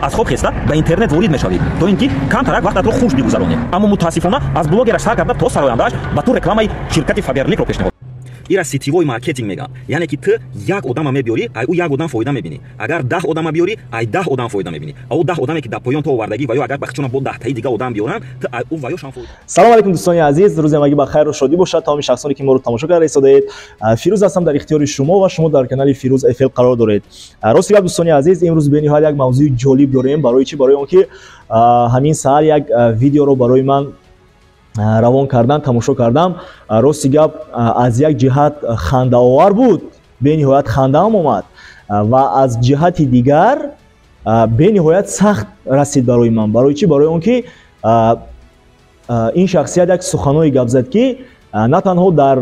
Аз хоб хеста ба интернет ворид мешавӣ, то ин ки камтарак вақтатро хуш бигузаронӣ, аммо мутаассифона аз блогераш сар карда то сарояндааш ба ту рекламаи ширкати Фаберликро пешниҳод. Ира сетевой маркетинг мегӯям, яъне ки ту як одама мебиёрӣ, ай ӯ як одам фоида мебинӣ. Агар 10 одама биёрӣ, ай 10 одам фоида мебинӣ. А ӯ 10 одаме, ки дар поён ту овардагӣ, ва ё агар бахчона бо 10таи дига одам биёранд, ту ай ӯ ва ёшам фоида. Салом алейкум, дӯстони азиз, рӯзи ҳамагӣ ба хайру шодӣ бошад. Тамоми шахсоне, ки моро тамошо карда истодаед, Фирӯз ҳастам дар ихтиёри шумо ва шумо дар канали Фирӯз ФЛ қарор доред. Рости гап, дӯстони азиз, имрӯз бениҳоят як мавзӯи ҷолиб дорем. Барои чӣ? Барои он ки ҳамин саҳар як видеоро барои ман равон кардан, тамошо кардам. Рости гап, аз як ҷиҳат хандаовар буд, бениҳоят хандаам омад, ва аз ҷиҳати дигар бениҳоят сахт расид барои ман. Барои чӣ? Барои он ки ин шахсият як суханое гап зад, ки на танҳо дар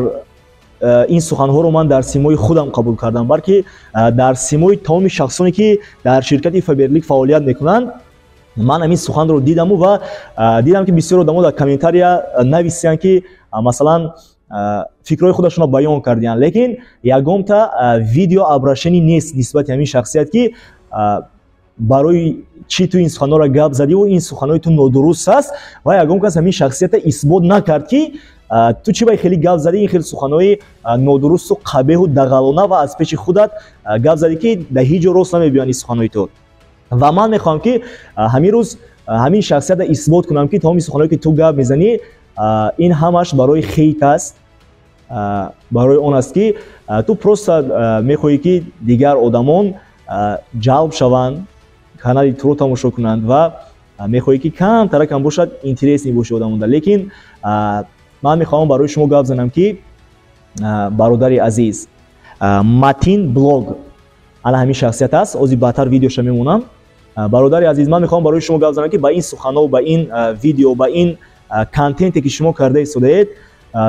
ин суханҳоро ман дар симои худам қабул кардам, балки дар симои тамоми шахсоне, ки дар ширкати Фаберлик фаъолият мекунанд, ман ҳамин суханро дидаму ва дидам, ки бисёр одамо дар комментария нависиянд, ки масалан фикрҳои худашонро баён кардиянд, лекин ягонта видео обращение нест нисбати ҳамин шахсият, ки барои чӣ ту ин суханҳоро гап задиву ин суханҳои ту нодуруст аст. Ва ягон кас ҳамин шахсията исбот накард, ки ту чӣ бай хеле гап задӣ, ин хел суханҳои нодурусту қабеҳу дағалона ва аз пеши худат гап задӣ, ки дар ҳеҷ ҷо рост намебиёянд ин суханҳои ту. Ва ман мехоҳам, ки ҳамин рӯз ҳамин шахсията исбот кунам, ки тамоми суханҳое, ки ту гап мезанӣ, ин ҳамаш барои хейт аст, барои он аст, ки ту просто мехоҳӣ, ки дигар одамон ҷалб шаванд, канали туро тамошо кунанд ва мехоҳӣ, ки камтаракам бошад, интересный боши одамонда. Лекин ман мехоҳам барои шумо гап занам, ки бародари азиз, Матин Блог, ана ҳамин шахсият аст. Ози баъдтар видеоша мемонам. Бародари азиз, ман мехоҳам барои шумо гап занам, ки ба ин суханҳо, ба ин видео, ба ин контенте, ки шумо карда истодаед,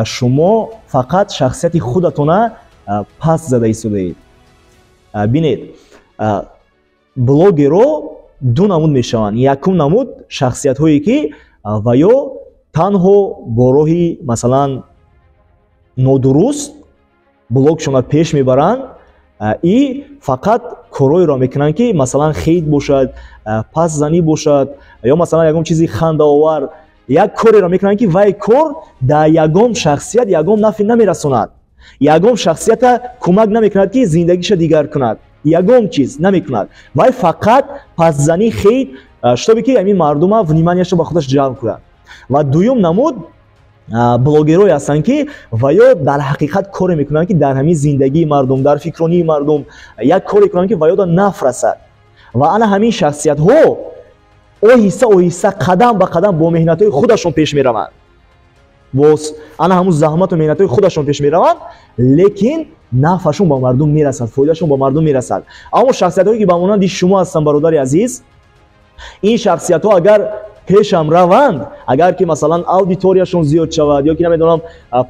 шумо фақат шахсияти худатона паст зада истодаед. Бинед, блогеро ду намуд мешаванд. Якум намуд шахсиятҳое, ки ва ё танҳо бо роҳи масалан нодуруст блогшонро пеш мебаранд и фақат корҳоеро мекунанд, ки масалан хейт бошад, пастзанӣ бошад ё масалан ягон чизи хандаовар, як кореро мекунанд, ки вай кор дар ягон шахсият ягон нафъе намерасонад, ягон шахсията кӯмак намекунад, ки зиндагиша дигар кунад, ягон чиз намекунад. Вай фақат пастзанӣ, хейт, чтобы ки ҳамин мардума вниманияшро ба худаш ҷалб кунад. Ва дуюм намуд блогерое ҳастанд, ки ва ё дар ҳақиқат коре мекунанд, ки дар ҳамин зиндагии мардум, дар фикронии мардум як коре кунанд, ки ва ёда наф расад. Ва ана ҳамин шахсиятҳо оҳиста оҳиста, қадам ба қадам бо меҳнатҳои худашон пеш мераванд, боз ана ҳамун заҳмату меҳнатҳои худашон пеш мераванд, лекин нафашон ба мардум мерасад, фоидашон ба мардум мерасад. Аммо шахсиятҳое, ки ба монанди шумо ҳастанд, бародари азиз, ин шахсиятҳо агар пешам раванд, агар ки масалан аудиторияшон зиёд шавад ё ки намедонам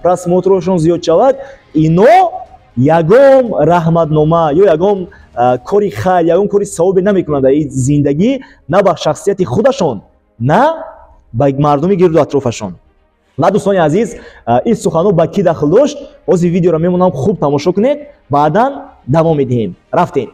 просмотрошон зиёд шавад, ино ягон раҳматнома ё ягон кори хайр, ягон кори савобе намекунанд дар ин зиндагӣ, на ба шахсияти худашон, на ба мардуми гирду атрофашон. Ва дӯстони азиз, ин суханҳо ба кӣ дахл дошт, ози видеоро мемонам, хуб тамошо кунед, баъдан давом медиҳем. Рафтем.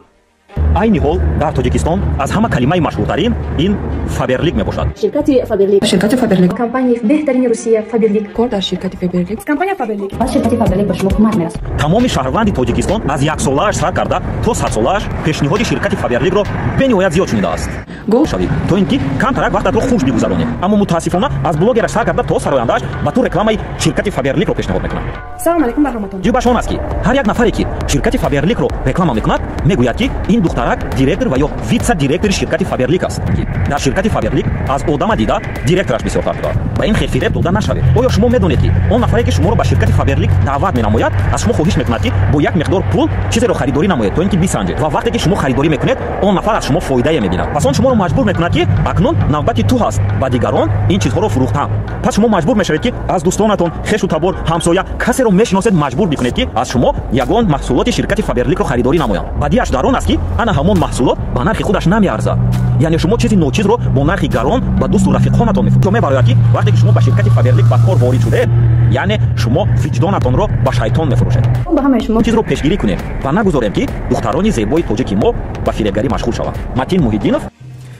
Айни ҳол дар Тоҷикистон аз ҳама калимаи машҳуртарин ин Фаберлик мебошад. Ширкати Фаберлик. Ширкати Фаберлик. Компанияи беҳтарини Русия Фаберлик. Кор дар ширкати Фаберлик. Компания Фаберлик. Ва ширкати Фаберлик ба шумо кӯмак мерасонад. Тамоми шаҳрванди Тоҷикистон аз яксолааш сар карда то 100солааш пешниҳоди ширкати Фаберликро бениҳоят зиёд шунидааст. Гол шавӣ, то ин ки камтарак вақтатро хуш бигузаронӣ, аммо мутаассифона аз блогераш сар карда то сарояндааш ба ту рекламаи ширкати Фаберликро пешниҳод мекунад. Салом алейкум ба ҳаматон. Ҷибаш он аст, ки ҳар як нафаре, ки ширкати Фаберликро реклама мекунад, мегӯяд, ки ин духтарак директор ва ё вице-директори ширкати Фаберлик аст. Дар ширкати Фаберлик аз одама дида директораш бисёртар будааст. Ба ин хел фиреб дода нашавед. Оё шумо медонед, ки он нафаре, ки шуморо ба ширкати Фаберлик даъват менамояд, аз шумо хоҳиш мекунад, ки бо як миқдор пул чизеро харидорӣ намоед, то ин ки бисанҷед? Ва вақте ки шумо харидорӣ мекунед, он нафар аз шумо фоидае мебинад. Пас он шуморо маҷбур мекунад, ки акнун навбати ту ҳаст ба дигарон ин чизҳоро фурӯхтан. Пас шумо маҷбур мешавед, ки аз дӯстонатон, хешу табор, ҳамсоя, касеро мешиносед, маҷбур бикунед, ки аз шумо ягон маҳсулоти ширкати Фаберликро харидорӣ намоянд. Бадиаш дар он аст, ки ана ҳамон маҳсулот ба нархи худаш намеарзад, яъне шумо чизи ночизро бо нархи гарон ба дӯсту рафиқонатон мефурӯшед. Мебарояд, ки вақте ки шумо ба ширкати Фаберлик ба кор ворид шудед, яъне шумо виҷдонатонро ба шайтон мефурӯшед. Ба ҳамаи шумо чизро пешгирӣ кунем ва нагузорем, ки духтарони зебои тоҷики мо ба фиребгарӣ машғул шаванд. Матин Муҳиддинов.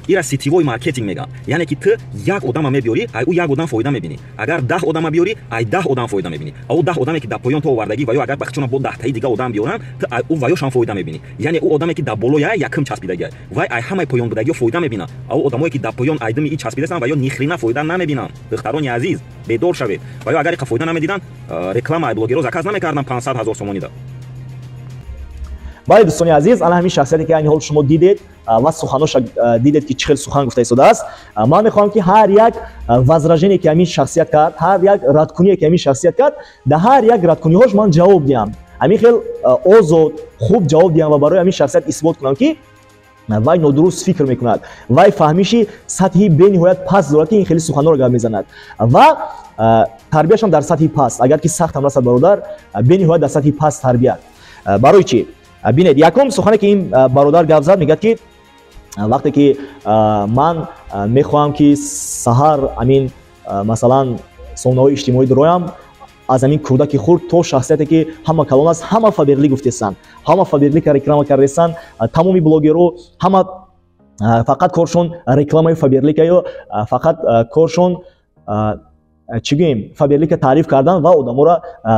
Ира сетевой маркетинг мегӯянд, яъне ки ту як одама мебиёрӣ, ай ӯ як одам фоида мебинӣ. Агар 10 одама биёрӣ, ай 10 одам фоида мебинӣ. А ӯ 10 одаме, ки дар поён ту овардагӣ, ва ё агар бахчона бо 10таи дига одам биёранд, ту ай ӯ ваёшам фоида мебинӣ. Яъне ӯ одаме, ки дар болоя якум часпидагиай, вай ай ҳамаи поён будагиё фоида мебинад. А ӯ одамое, ки дар поён айдими и часпидастанд, ва ё нихрина фоида намебинанд. Духтарони азиз, бедор шавед. Ва ё агар иқа фоида намедиданд, реклама ай блогеро заказ намекарданд 500 ҳазор сомонида. Бале, дӯстони азиз, ана ҳамин шахсияте, ки айни ҳол шумо дидед ва суханоша дидед, ки чӣ хел сухан гуфта истодааст. Ман мехоҳам, ки ҳар як возражение, ки ҳамин шахсият кард, ҳар як радкуние, ки ҳамин шахсият кард, дар ҳар як радкуниҳош ман ҷавоб диҳам, ҳамин хел озод, хуб ҷавоб диҳам ва барои ҳамин шахсият исбот кунам, ки вай нодуруст фикр мекунад, вай фаҳмиши сатҳи бениҳоят паст дорад, ки ин хеле суханҳоро гап мезанад ва тарбияшам дар сатҳи паст. Агар ки сахтам расад, бародар, бениҳоят дар сатҳи паст тарбият. Барои чӣ? Бинед, якум сухане, ки ин бародар гап зад, мегӯяд, ки вақте ки ман мехоҳам, ки саҳар амин, масалан, сомонаҳои иҷтимоӣ дуроям, аз ҳамин кӯдаки хурд то шахсияте, ки ҳама калон аст, ҳама Фаберлик гуфтестанд, ҳама Фаберлика реклама кардестанд. Тамоми блогеру ҳама фақат коршон рекламаи Фаберлика ё фақат коршон, чӣ гӯем, Фаберлика таъриф кардан ва одаморо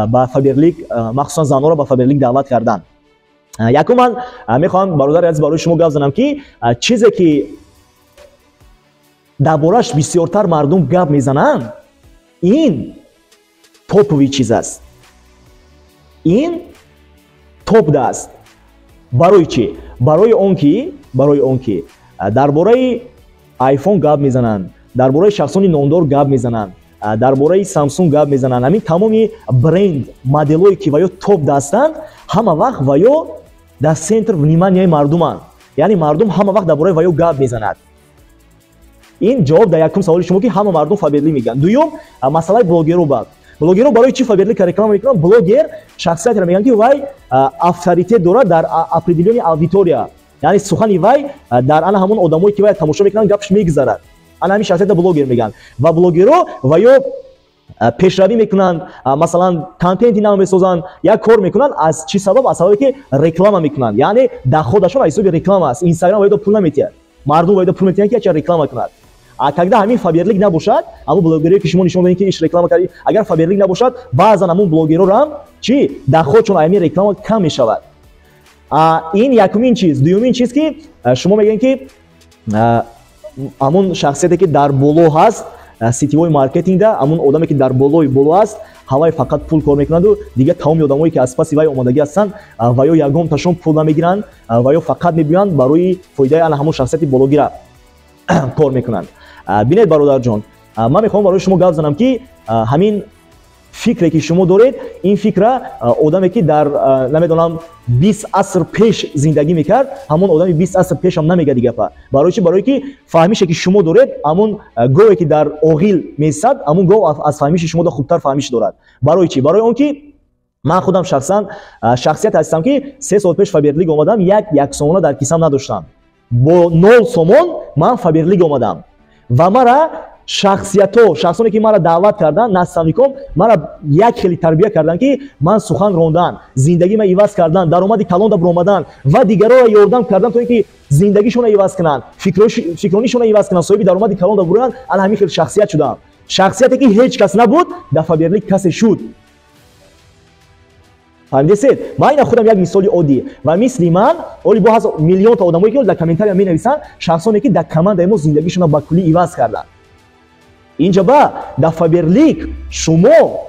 ба Фаберлик, махсусан занонро ба Фаберлик даъват кардан. Якум, ман мехоҳам, бародари азиз, барои шумо гап занам, ки чизе, ки дар бораш бисёртар мардум гап мезананд, ин топовый чиз аст, ин топда аст. Барои чӣ? Барои он ки дар бораи Айфон гап мезананд, дар бораи шахсони номдор гап мезананд, дар бораи Самсунг гап мезананд. Ҳамин тамоми бренд, моделое, ки ва ё топда ҳастанд, ҳама вақт ва ё дар центр внимания и мардуманд, яъне мардум ҳама вақт дар бораи ва ё гап мезанад. Ин ҷавоб дар якум саволи шумо, ки ҳама мардум Фаберлик мегӯянд. Дуюм, масъалаи блогеру. Ба блогерро барои чӣ Фаберлика реклама мекунанд? Блогер шахсиятеро мегӯянд, ки вай авторитет дорад дар определённый аудитория, яъне сухани вай дар ана ҳамон одамое, ки вай тамошо мекунанд, гапш мегузарад. Ана ҳамин шахсията блогер мегӯянд. Ва блогерро ва ё пешравӣ мекунанд, масалан, контенти нав месозанд, як кор мекунанд. Аз чӣ сабаб? Аз сабабе, ки реклама мекунанд, яъне доходашон аз ҳисоби реклама аст. Инстаграм вайдо пул наметиҳад, мардум вайдо пул метиҳанд, ки яча реклама кунад. А когда ҳамин Фаберлик набошад, ҳамун блогерое, ки шумо нишон додед, ки иш реклама карди, агар Фаберлик набошад, баъзан ҳамун блогерорам чӣ, доходшон ҳамин реклама кам мешавад. Ин якумин чиз. Дуюмин чиз, ки шумо мегӯед, ки ҳамун шахсияте, ки дар боло ҳаст, сетевой маркетингда ҳамун одаме, ки дар болои боло аст, ҳавай фақат пул кор мекунаду дигар тамоми одамое, ки аз паси вай омодагӣ ҳастанд, ва ё ягонташон пул намегиранд, ва ё фақат мебиёянд, барои фоидаи ана ҳамун шахсияти бологира кор мекунанд. Бинед, бародарҷон, ман мехоҳам барои шумо гап занам, ки ҳамин фикре, ки шумо доред, ин фикра одаме, ки дар, намедонам, 20 аср пеш зиндагӣ мекард, ҳамон одами 20 аср пешам намегади гапа. Барои чӣ? Барое ки фаҳмише, ки шумо доред, ҳамон гове, ки дар оғил месад, ҳамон гов аз фаҳмиши шумо хубтар фаҳмиш дорад. Барои чӣ? Барои он ки ман худам шахсан шахсият ҳастам, ки 3 сол пеш Фаберлик омадам, як сомона дар кисам надоштам. Бо 0 сомон ман Фаберлик омадам ва мара шахсиятҳо, шахсоне, ки маро даъват карданд, наставником мара як хеле тарбия карданд, ки ман сухан рондан, зиндагима иваз кардан, даромади калон да баромадан ва дигарро ёрдам кардан, то ин ки зиндагишонро иваз кунанд, фикронишонро иваз кунанд, соҳиби даромади калон да буроянд. Ана ҳамин хел шахсият шудам. Шахсияте, ки ҳеҷ кас набуд, дар Фаберлик касе шуд. Фаҳмидесед? Ман ина худам як мисоли оддӣ ва мисли ман оли бо ҳаст миллионта одамое, ки дар комментария менависанд, шахсоне, ки дар командаи мо зиндагишонро ба куллӣ иваз карданд. Инҷа ба дар Фаберлик шумо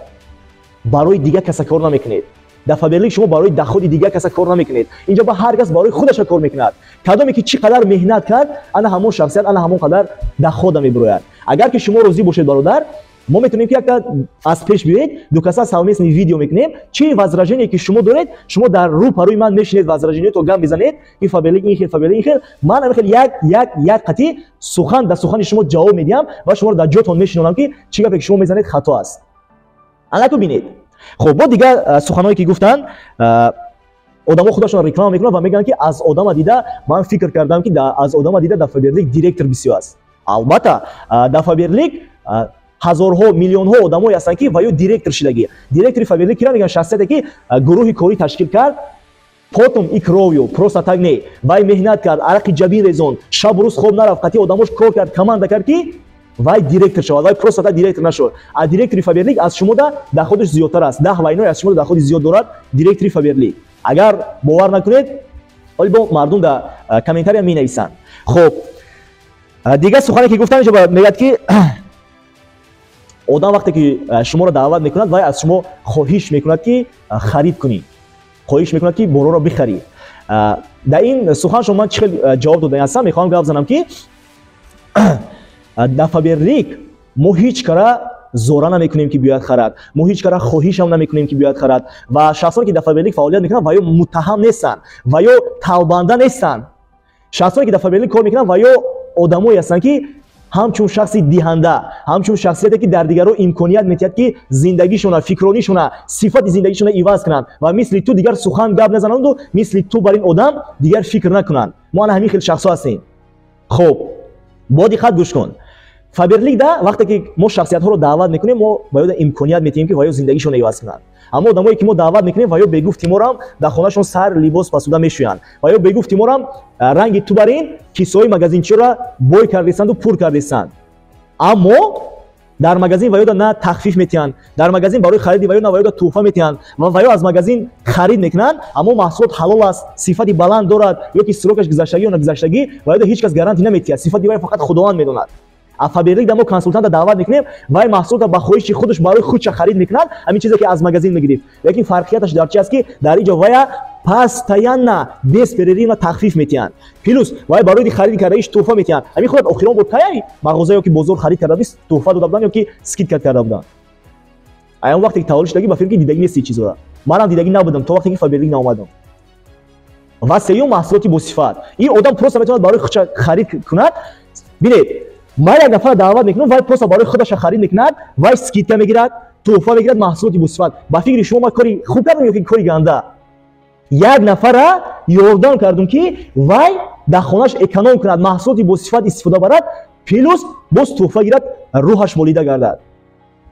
барои дигар каса кор намекунед, дар Фаберлик шумо барои доходи дигар каса кор намекунед. Инҷа ба ҳар кас барои худаша кор мекунад. Кадоме ки чӣ қадар меҳнат кард, ана ҳамон шахсият ана ҳамон қадар дохода мебирояд. Агар ки шумо розӣ бошед, бародар, мо метавонем, ки якта аз пеш биёед, ду каса совместный видео мекунем. Чӣ возражение, ки шумо доред, шумо дар рӯ парои ман мешинед, возражение то гап мезанед: ин Фаберлик ин хел, Фаберлик ин хел. Ман ҳамин хел як, як, як қатъи сухан дар сухани шумо ҷавоб медиҳам ва шуморо дар ҷотон мешинонам, ки чӣ гапе, ки шумо мезанед, хато аст. Анаку бинед. Хуб, бо дигар суханҳое, ки гуфтанд, одамо худашон реклама мекунанд ва мегӯянд, ки аз одама дида ман фикр кардам, ки аз одама дида дар Фаберлик директор бисёр аст. Албатта, дар Фаберлик ҳазорҳо, миллионҳо одамое ҳастанд, ки ва ё директор шидагӣ. Директори Фаберлик кира мегӯянд? Шахсияте, ки гурӯҳи корӣ ташкил кард. Потом и кровью, просто так не. Вай меҳнат кард, арақи ҷабин резон, шабу рӯз хоб нарафт, қатъи одамош кор кард, команда кард, ки вай директор шавад. Вай просто так директор нашуд. А директори Фаберлик аз шумода доходаш зиёдтар аст, 10 вайной аз шумода доходи зиёд дорад директори Фаберлик. Агар бовар накунед, ҳоли бо мардум дар комментария менависанд. Хуб, дигар сухане, ки гуфтам, инҷо мегӯяд, ки одам вақте ки шуморо даъват мекунад, вай аз шумо хоҳиш мекунад, ки харид кунӣ, хоҳиш мекунад, ки бороро бихарӣ. Дар ин сухан шумо ман чӣ хел ҷавоб додан ҳастам? Мехоҳам гап занам, ки дар Фаберлик мо ҳеҷ кара зора намекунем, ки биёяд харад. Мо ҳеҷ кара хоҳишам намекунем, ки биёяд харад. Ва шахсоне, ки дар Фаберлик фаъолият мекунанд, ва ё муттаҳам нестанд, ва ё талбанда нестанд. Шахсоне, ки дар Фаберлик кор мекунанд, ва ё одамое ҳастанд, ки ҳамчун шахси диҳанда, ҳамчун шахсияте, ки дар дигарро имконият метиҳад, ки зиндагишона, фикронишона, сифати зиндагишона иваз кунанд ва мисли ту дигар сухан гап назананду мисли ту бар ин одам дигар фикр накунанд. Мо ана ҳамин хел шахсҳо ҳастем. Хуб, бо диққат гӯш кун. Фаберликда вақте ки мо шахсиятҳоро даъват мекунем, мо ба ёда имконият метиҳем, ки ва ё зиндагишонро иваз кунанд. Аммо одамое, ки мо даъват мекунем, ва ё бегуфти морам дар хонаашон сар либос пасуда мешӯянд, ва ё бегуфти морам ранги ту бар ин кисои магазинчиро бой кардесанду пур кардесанд. Аммо дар магазин ва ёда на тахфиф метиҳанд, дар магазин барои хариди ва ё на ва ёда тӯҳфа метиҳанд. Ва ё аз магазин харид мекунанд, аммо маҳсулот ҳалол аст, сифати баланд дорад ё ки срокаш гузаштагӣ ё нагузаштагӣ, ва ёда ҳеҷ кас гарантия наметиҳад. Сифати вай фақат Худованд медонад. А Фаберлик да мо консултанта даъват мекунем, вай маҳсулота ба хоҳиши худаш барои худша харид мекунад, ҳамин чизе, ки аз магазин мегирифт. Лекин фарқияташ дар чи аст, ки дар инҷо вая постоянно, без перерыва тахфиф метиҳанд, плюс вай барои хариди кардаиш тӯҳфа метиҳанд. Ҳамин худат охирон бор каяй мағоза ё ки бозор харид карда будӣ, тӯҳфа дода буданд ё ки скидка карда буданд? Аян вақте ки таваллуд шудагӣ, ба фикр, ки дидагӣ нести чизора. Манам дидагӣ набудам, то вақте ки Фаберлик наомадам. Ва сеюм, маҳсулоти босифат. Ин одам просто метавонад барои худша харид кунад. Бинед, ман як нафара даъват мекунам, вай просто барои худаша харид мекунад, вай скидка мегирад, тӯҳфа мегирад, маҳсулоти босифат. Ба фикри шумо, ман кори хуб кардам ё ки кори ганда? Як нафара ёрдам кардум, ки вай дар хонааш эконом кунад, маҳсулоти босифат истифода барад, плюс боз тӯҳфа гирад, рӯҳаш молида гардад.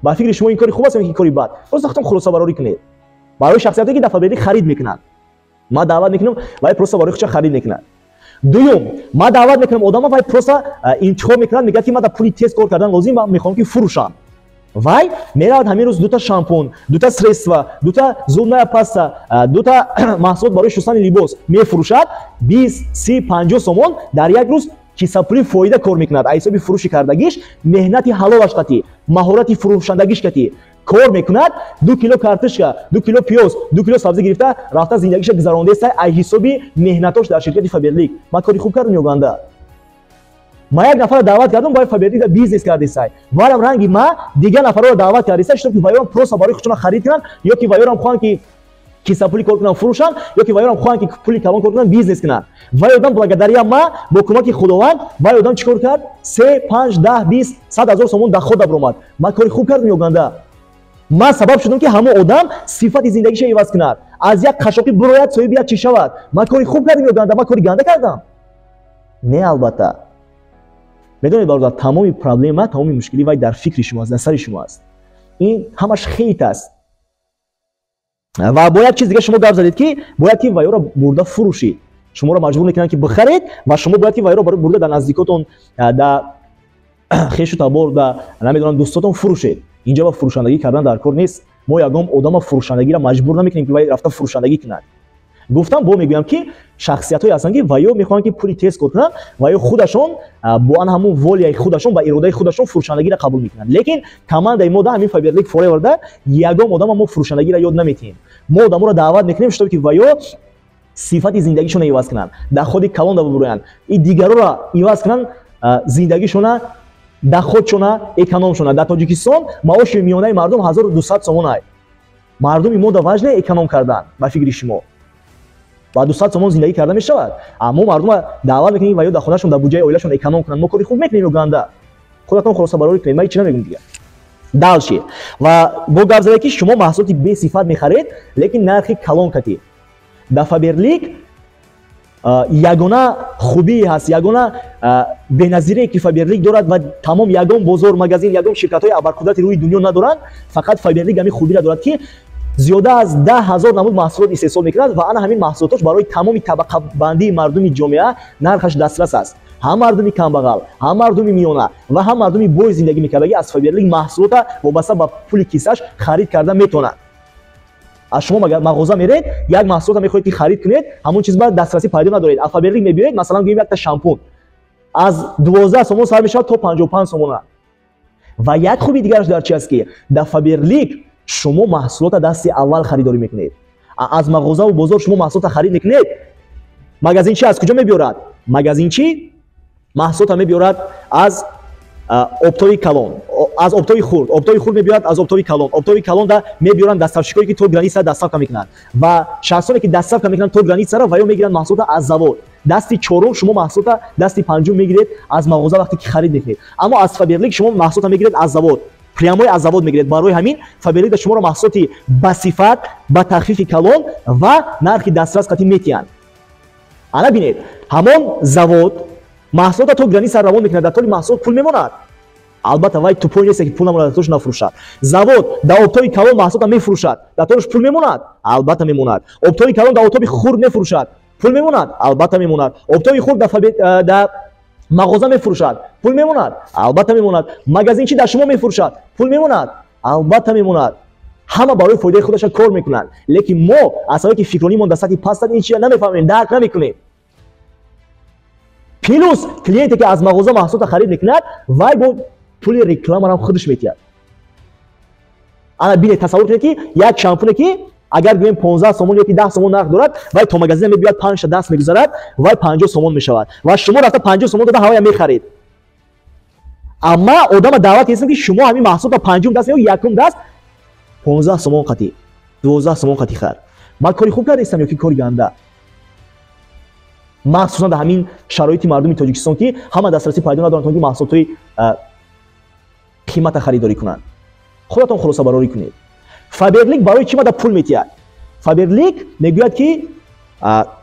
Ба фикри шумо, ин кори хуб аст ё ки кори бад? Просто худтон хулосабарорӣ кунед. Барои шахсияте, ки дар Фаберлик харид мекунанд, ман даъват мекунам, вай просто барои худша харид мекунад. Дуюм, ман даъват мекунам одама, вай просто интихоб мекунад, мегӯяд, ки ман дар пули тез кор кардан лозим, ман мехоҳам, ки фурӯшам. Вай меравад, ҳамин рӯз дута шампун, дута средства, дута зубная паста, дута маҳсулот барои шустани либос мефурӯшад. 20, 30, 50 сомон дар як рӯз кисапули фоида кор мекунад. Аз ҳисоби фурӯши кардагиш, меҳнати ҳалолаш қатӣ, маҳорати фурӯшандагиш қатӣ кор мекунад. 2 кило картошка, 2 кило пиёз, 2 кило сабзӣ гирифта рафта, зиндагиша гузарондаеста аз ҳисоби меҳнатош дар ширкати Фаберлик. Ман кори хуб кардам ё ганда? Ман як нафарро даъват кардам, вай Фаберликда бизнес кардесай, варам ранги ма дигар нафарро даъват кардесай, чтоб ки ваёрам просто барои худшона харид кунанд, ё ки ваёрам хоҳанд, ки кисапулӣ кор кунанд, фурӯшанд, ё ки ваёрам хоҳанд, ки пули калон кор кунанд, бизнес кунанд. Вай одам благодаря ма, бо кӯмаки Худованд, вай одам чӣ кор кард? 3, 5, 10, 20, 100 ҳазор сомон доход баромад. Ман кори хуб кардам ё ганда? Ман сабаб шудам, ки ҳамон одам сифати зиндагиша иваз кунад, аз як қашоқӣ бирояд, соҳиби як чиз шавад. Ман кори хуб кардам ё ганда? Ман кори ганда кардам? Не, албатта. Медонед, бародар, тамоми проблема, тамоми мушкилӣ вай дар фикри шумо аст, дар сари шумо аст. Ин ҳамаш хейт аст. Ва бо як чиз дига шумо гап задед, ки бояд ки ваёро бурда фурӯшид. Шуморо маҷбур мекунанд, ки бихаред, ва шумо бояд ки ваёро бурда дар наздикотон, дар хешу табор, дар, намедонам, дӯстотон фурӯшед. Инҷа ба фурӯшандагӣ кардан дар кор нест. Мо ягон одама фурӯшандагиро маҷбур намекунем, ки вай рафта фурӯшандагӣ кунад. Гуфтам, бо мегӯям, ки шахсиятҳое ҳастанд, ки ваё мехоҳанд, ки пули тез кор кунанд, ва ё худашон бо ан ҳамун воляи худашон, ба иродаи худашон фурӯшандагиро қабул мекунанд. Лекин командаи мо да, ҳамин Фаберлик Фореверда, ягон одама мо фурӯшандагиро ёд наметиҳем. Мо одаморо даъват мекунем, чтобы ки ваё сифати зиндагишонро иваз кунанд, доходи калон да бубуроянд и дигароро иваз кунанд, зиндагишона, доходшона, экономшона. Дар Тоҷикистон маоши миёнаи мардум 1200 сомон ай. Мардуми мо да важне эконом кардан. Ба фикри шумо, ба 200 сомон зиндагӣ карда мешавад? Аммо мардума даъват мекунем, ва ё дар хонашон, дар буҷаи оилашон эконом кунанд. Мо кори хуб мекунем ё ганда? Худатон хулосабарорӣ кунед, ман ҳеҷ намегӯм дигар. Дальше, ва бо гап зада, ки шумо маҳсулоти бесифат мехаред, лекин нархи калон катӣ. Дар Фаберлик ягона хубие ҳаст, ягона беназирие, ки Фаберлик дорад ва тамом ягон бозор, магазин, ягон ширкатҳои абарқудрати рӯи дунё надоранд, фақат Фаберлик ҳамин хубиро дорад, ки Зиёда аз 10 000 намуд маҳсулот истеҳсол мекунад ва ана ҳамин маҳсулотош барои тамоми табақабандии мардуми ҷомеа нархаш дастрас аст. Ҳам мардуми камбағал, ҳам мардуми миёна ва ҳам мардуми бой зиндагӣ мекардагӣ аз Фаберлик маҳсулота вобаста ба пули кисаш харид карда метавонад. Аз шумо мағоза меред, як маҳсулота мехоҳед, ки харид кунед, ҳамон чиз ба дастрасӣ пайдо надоред. Аз Фаберлик мебиёед, масалан, гӯем, якта шампун аз 12 сомон сар мешавад то 55 сомона. Ва як хуби дигараш дар чи аст, ки дар Фаберлик шумо маҳсулота дасти аввал харидорӣ мекунед. Аз мағозаву бозор шумо маҳсулота харид мекунед, магазинчи аз куҷо мебиёрад? Магазинчи маҳсулота мебиёрад аз оптови калон, аз оптови хурд, оптови хурд мебиёрад аз оптови калон, оптови калон да мебиёранд доставщикое, ки то граница доставка мекунанд, ва шахсоне, ки доставка мекунанд то границара, ва ё мегиранд маҳсулота аз завод. Дасти чорум шумо маҳсулота, дасти панҷум мегиред аз мағоза, вақте ки харид мекунед. Аммо аз Фаберлик шумо маҳсулота мегиред аз завод, прямой аз завод мегиред. Барои ҳамин Фаберлик шуморо маҳсулоти ба сифат, ба тахфифи калон ва нархи дастрас қатӣ метиҳанд. Ана бинед, ҳамон завод маҳсулота то граница равон мекунад, дар толи маҳсулот пул мемонад. Албатта, вай тупой нест, ки пул намонад, дар тош нафурӯшад. Завод дар оптови калон маҳсулота мефурӯшад, дар толиш пул мемонад? Албатта, мемонад. Оптови калон дар оптови хурд мефурӯшад, пул мемонад? Албатта, мемонад. Оптови хурд дар мағоза мефурӯшад, пул мемонад? Албатта, мемонад. Магазинчи дар шумо мефурӯшад, пул мемонад? Албатта, мемонад. Ҳама барои фоидаи худаша кор мекунанд, лекин мо аз сабаби ки фикронимон дар сатҳи пастад, ин чиза намефаҳмем, дарк намекунем. Плюс клиенте, ки аз мағоза маҳсулота харид мекунад, вай бо пули рекламарам худаш метиҳад. Ана бинед, тасаввур кунед, ки як шампуне, ки агар гӯем 15 сомон ёки 10 сомон нарх дорад, вай то магазина мебиёяд, панҷта даст мегузарад, вай 50 сомон мешавад ва шумо рафта 50 сомон дода ҳавая мехаред. Амма одама даъват кардем, ки шумо ҳамин маҳсулотро панҷум даст ё якум даст 15 сомон қатӣ, 12 сомон қатӣ хар. Ман кори хуб кардастам ё ки кори ганда? Махсусан дар ҳамин шароити мардуми Тоҷикистон, ки ҳама дастрасӣ пайдо надоранд, то ки маҳсулотҳои қимата харидорӣ кунанд. Худатон хулосабарорӣ кунед. Фаберлик барои чӣ мада пул метиҳад? Фаберлик мегӯяд, ки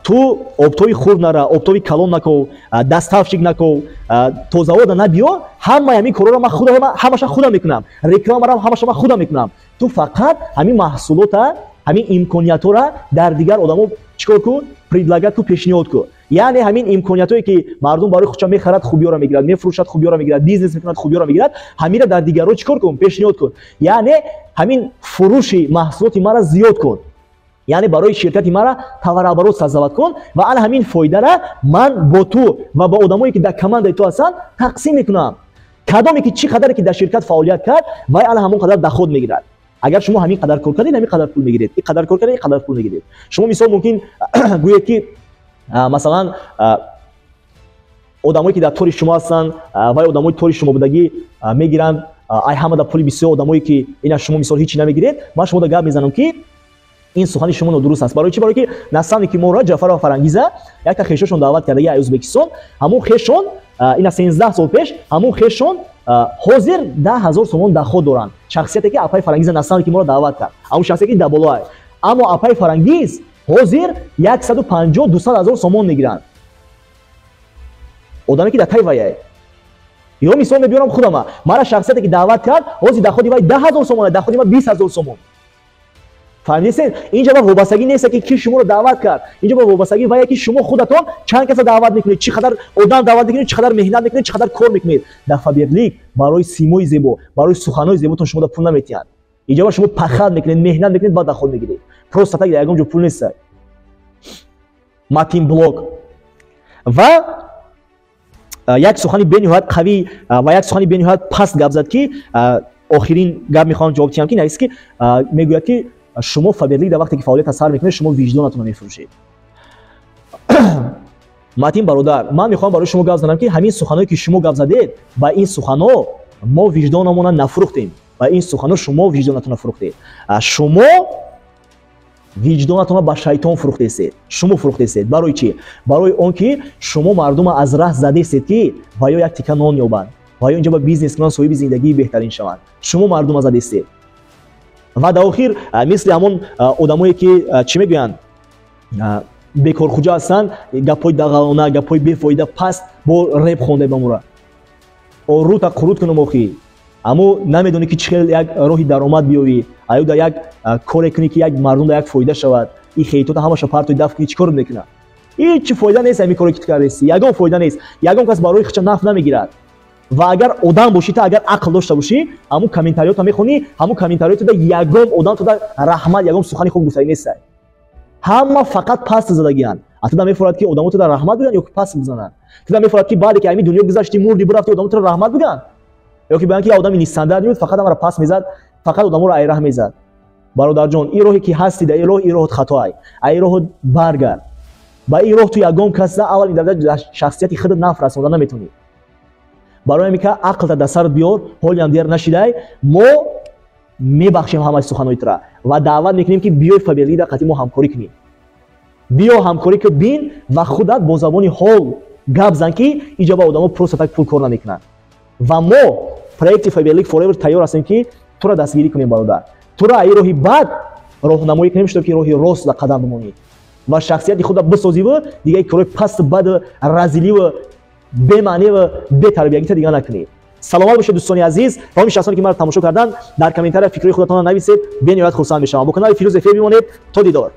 ту оптови хурд нара, оптови калон наков, доставщик наков, то завода набиё, ҳамаи ҳамин корҳоро ман ҳамаша худам мекунам, рекламарам ҳамаша ман худам мекунам. Ту фақат ҳамин маҳсулота, ҳамин имкониятҳоро дар дигар одамо чӣ кор кун? Предлагать кун, пешниҳод кун. Яъне ҳамин имкониятҳое, ки мардум барои худша мехарад, хубиёро мегирад, мефурӯшад, хубиёро мегирад, бизнес мекунад, хубиёро мегирад, ҳаминро дар дигарро чӣ кор кун? Пешниҳод кун. Яъне ҳамин фурӯши маҳсулоти мара зиёд кун, яъне барои ширкати мара товарооборот создавать кун ва ана ҳамин фоидара ман бо ту ва бо одамое, ки дар командаи ту ҳастанд, тақсим мекунам. Кадоме ки чӣ қадаре ки дар ширкат фаъолият кард, вай ана ҳамон қадар доход мегирад. Агар шумо ҳамин қадар кор кардед, ҳамин қадар пул мегиред, ин қадар кор кардед, ин қадар пул мегиред. Шумо мисол мумкин гӯед, ки масалан, одамое, ки дар тори шумо ҳастанд, вай одамои тори шумо будагӣ мегиранд ай ҳамада пули бисёр, одамое, ки ина шумо мисол ҳичи намегиред. Ман шумода гап мезанам, ки ин сухани шумо нодуруст аст. Барои чӣ? Барои ки наставники моро, Ҷафарова Фарангиза, якта хешошон даъват кардаги ай Ӯзбекистон. Ҳамон хешон ина 13 сол пеш, ҳамон хешон ҳозир 10 000 сомон доход доранд. Шахсияте, ки апаи Фарангиза, наставники моро даъват кард, ҳамон шахсие, ки дар болоа. Аммо апаи Фарангиз ҳозир 150, 200 ҳазор сомон мегиранд, одаме, ки дар тай ваяй. Ё мисол мебиёрам худама. Мара шахсияте, ки даъват кард, ҳозир доходи вай 10 000 сомона, доходи ма 20 000 сомон. Фаҳмидистед? Инҷа ба вобастагӣ нест, ки ки шуморо даъват кард. Инҷа ба вобастагӣ вае, ки шумо худатон чанд каса даъват мекунед, чӣ қадар одам даъват мекунед, чӣ қадар меҳнат мекунед, чӣ қадар кор мекунед. Дар Фаберлик барои симои зебо, барои суханои зеботон шумо да пул наметиҳанд. Инҷа ба шумо пахать мекунед, меҳнат мекунед, баъд доход мегиред. Просто так ягон ҷо пул нест. Матин блок ва як сухани бениҳоят қавӣ ва як сухани бениҳоят паст гап зад, ки охирин гап мехоҳам ҷавоб диҳам, ки навист, ки мегӯяд, ки шумо Фаберлик дар вақте ки фаъолията сар мекунед, шумо виҷдонатонро мефурӯшед. Матин бародар, ман мехоҳам барои шумо гап занам, ки ҳамин суханое, ки шумо гап задед, ба ин сухано мо виҷдонамона нафурӯхтем, ба ин сухано шумо виҷдонатонро фурӯхтед. Шумо виҷдонатонро ба шайтон фурӯхтесед, шумо фурӯхтесед. Барои чӣ? Барои он ки шумо мардума аз раҳ задесед, ки ва ё як тика нон ёбанд, ва ё инҷа ба бизнес кунанд, соҳиби зиндагии беҳтарин шаванд. Шумо мардума задесед. Ва дар охир, мисли ҳамон одамое, ки чӣ мегӯянд, бекорхуҷа ҳастанд, гапҳои дағалона, гапҳои бефоида, паст бо реп хонда ба мура орута қурут кунам. Охи, Аммо намедонӣ, ки чӣ хел як роҳи даромад биёвӣ, аю да як коре кунӣ, ки як мардум да як фоида шавад. И хейтота ҳамаша партои даф кунӣ, чӣ кор мекунад? Ҳеҷ фоида нест. Ҳамин коре, ки ту кардеси, ягон фоида нест, ягон кас барои худша наф намегирад. Ва агар одам бошӣ, та агар ақл дошта бошӣ, ҳамун комментариёта мехонӣ, ҳамун комментариётада ягон одам туда раҳмат, ягон сухани хуб гуфтагӣ нестай. Ҳама фақат паст задагианд. А туда мефорад, ки одамо туда раҳмат бигӯянд ё ки паст бизананд? Туда мефорад, ки баъде ки ҳамин дунё гузашти, мурди, бирафти, одамо туро раҳмат бигӯянд ё ки бигӯянд, ки одами нестандартный буд, фақат ҳамаро паст мезад, фақат одаморо айраҳ мезад? Бародарҷон, ин роҳе, ки ҳасти, дар ин роҳ, ин роҳот хатоай. Ай роҳот баргард. Ба ин роҳ ту ягон каса аввалин дараҷа шахсияти худат наф расонда наметавонӣ. Барои ҳамин ка ақлта дар сарат биёр, ҳолиам дер нашидай. Мо мебахшем ҳамаи суханои тура ва даъват мекунем, ки биёй Фаберликда қатъи мо ҳамкорӣ кунем. Биё, ҳамкорӣ ки бин ва худат бо забони ҳол гап зан, ки иҷоба одамо просто так пул кор намекунанд. Ва мо, проекти Фаберлик Forever, тайёр ҳастем, ки тура дастгирӣ кунем, бародар, тура аи роҳи бад роҳнамоӣ кунем, шудо ки роҳи рост да қадам бимонӣ ва шахсияти худро бисозиву дигаи корҳои пасту баду разиливу бемаъниву бетарбиягита дига накунӣ. Саломат бошед, дӯстони азиз. Тамоми шахсоне, ки маро тамошо карданд, дар комментария фикрҳои худатонро нависед, бениҳоят хурсанд мешавам. Бо канали Фирӯз Эфир бимонед. То дидор.